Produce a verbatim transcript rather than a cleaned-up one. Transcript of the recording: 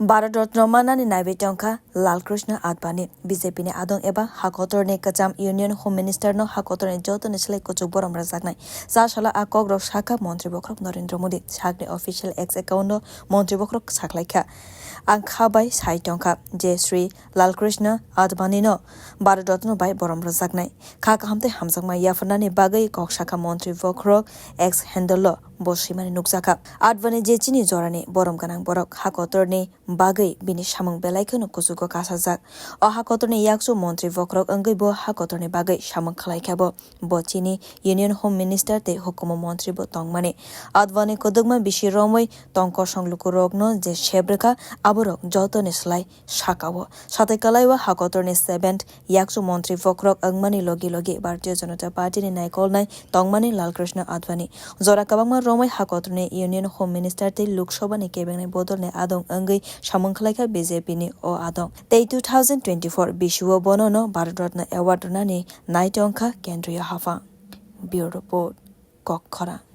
Bharat Ratna manani naiwi tongkha Lal Krishna Advani. B J P ni adong eba hakotorni kwcham Union Home Minister no hakotorni jotoni slai kuchuk borom rwjaknai. Cha salo a kokrok sakha Montri Bokhorok Narendra Modi. Sakni official X account no Montri Bokhorok saklaikha. Ang kha bai sai tongkha je Sri Lal Krishna Advani no Bharat Ratna bai borom rwjaknai. Kha kaham tei hamjakma yapharnani bagwi kok sakha Montri Bokhorok X handle o bo swimani nukjakha. Advani je chini jorani borom gwnang borok hakotorni bagwi bini samung belai kheno kuchugo kasajak. O hakotorni yakchu Montri Bokhorok wngwi bo hakotorni bagwi samung khlaikha bo. Bo chini Union Home Minister tei hukumu montri bo tongmani. Advani kwdwkma bisi romwi tong kosong lukurokno je sebrwkha, aborok jotoni slai sakao. Satai kalaiwa hakotorni seventh yakchu montri Bokhorok wngmani logi logi Bharatiya Janata Party ni naikolnai tongmani Lal Krishna Advani. Jora kwbangma romwi hakotorni Union Home Minister tei Lok Sabha ni kebengnai bodolni adong wngwi samung khlaikha B J P ni o adong. Tei two thousand twenty-four bisio bono no Bharat Ratna Award rwnani nai tongkha Kendriya Haphang. Bureau Report, Kokkhorang.